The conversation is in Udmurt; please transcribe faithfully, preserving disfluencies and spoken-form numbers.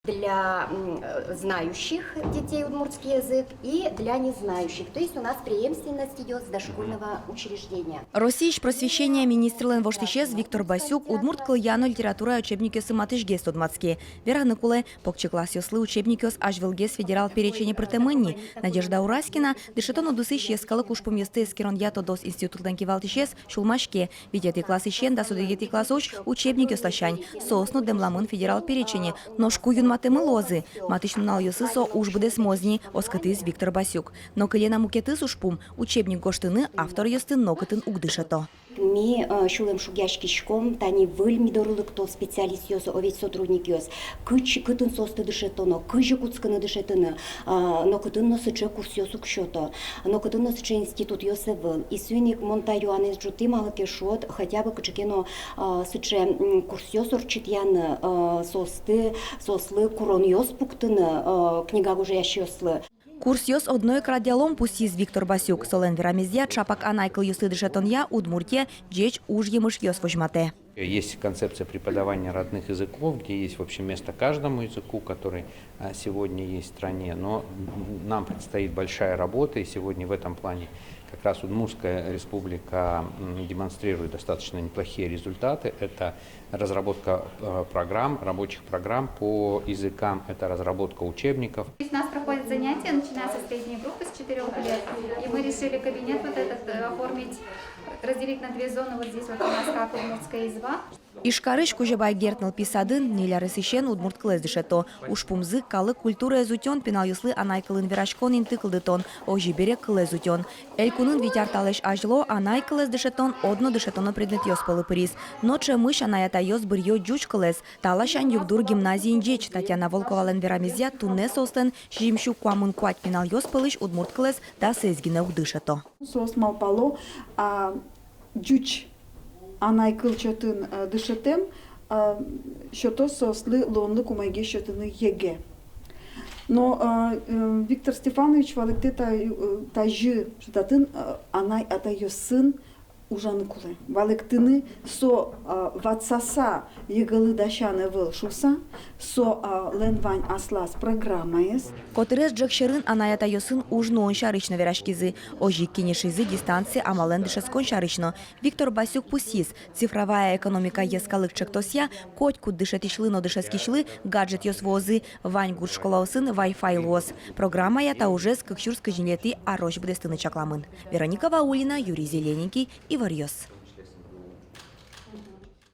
Для, м, э, знающих детей удмуртский язык и для незнающих. То есть у нас преемственность идёт с дошкольного учреждения. Россиысь просвещения министрлэн воштӥсез Виктор Басюк удмурт кылъя но литературая учебникъёсы матысьгес тодматске. Вераны кулэ, покчи классъёслы учебникъёс азьвылгес федерал перечене пыртэмын ни. Надежда Ураськина, дышетон удысысь йӧскалык ужпумъёсты эскеронъя тодос институтлэн кивалтӥсез, сюлмаське: витетӥ классысен дас одӥгетӥ классозь учебникъёс ласянь, соос но дэмламын федерал перечене. Нош ку юнматэмын луозы? Матысь нуналъёсы со уж быдэсмоз ни, оскытӥз Виктор Басюк. Но кылем на мукетыз ужпум: учебник гожтыны авторъёсты нокытын уг дышето. Ми, э, сюлэмшугъяськиськом, тани выль ми доры лыкто специалистъёс, о ведь, сотрудникъёс. Кыӵе, кытын соосты дышетоно, кызьы кутскыны дышетыны, а, нокытын но сыӵе курсъёс уг сёто, нокытын но сыӵе институтъёс ӧвӧл. И соин ик мон та юанэз ӝутӥ, малы ке шуод, хотя бы кыӵе ке но, а, сыӵе, м, курсъёс ортчытъяны, а, соосты, соослы куронъёс пуктыны, а, книга гожъясьёслы. Курсъёс одно ик радъялом, пусйиз Виктор Басюк. Солэн верамезъя, ӵапак анай кылъёслы дышетонъя Удмуртие ӟеч уж емышъёс возьматэ. Есть концепция преподавания родных языков, где есть, в общем, место каждому языку, который, а, сегодня есть в стране. Но, м, нам предстоит большая работа, и сегодня в этом плане как раз Удмуртская республика, м, демонстрирует достаточно неплохие результаты. Это разработка, э, программ, рабочих программ по языкам, это разработка учебников. Здесь у нас проходят занятия, начиная со средней группы, с четырёх лет. И мы решили кабинет вот этот, э, оформить, разделить на две зоны. Вот здесь вот у нас как удмуртская изба. Ижкарысь Кузебай Герд нылпи садын ньыль аресысен удмурт кылэз дышето. Ужпумзы — калык культураез утён, пиналъёслы анай кылын вераськон инты кылдытон, озьы бере кылэз утён. Элькунын вить ар талэсь азьло анай кылэз дышетон одно дышетоно предметъёс пӧлы пыриз. Но ӵемысь анай-атайёс быръё ӟуч кылэз. Та ласянь югдур гимназиын ӟеч. Татьяна Волковалэн верамезъя, туннэ соослэн сизьымсю куамын куать пиналъёс пӧлысь удмурт кылэз дасэз гинэ уг дышето. Соос малпало, а, ӟуч анай кыл чотын, э, дышетэм, э, сётоз соослы луонлык умойгес сётыны ЕГЭ. Но, э, э, Виктор Стефанович валэктэ та, э, тазьы, что татын, э, анай-атайёсын ужаны кулэ. Валэктыны, со, э, ватсаса ЕГЭ-лы дасян ӧвӧл шуыса, со, э, лэн вань аслаз программаез. Котырес ӝӧк сьӧрын анай-атайёсын уж нуон сярысь но вераськизы. Озьы ик кенешизы дистанция амалэн дышетскон сярысь но. Виктор Басюк пусйиз, «Цифровая экономика» йӧскалык ӵектосъя котькуд дышетӥсьлы но дышетскисьлы гаджетъёс вуозы, вань гурт школаосын Wi-Fi луоз. Программая та ужез кык сюрс кызь ньылетӥ арозь быдэстыны чакламын. Вероника Ваулина, Юрий Зелененький, «Иворъёс».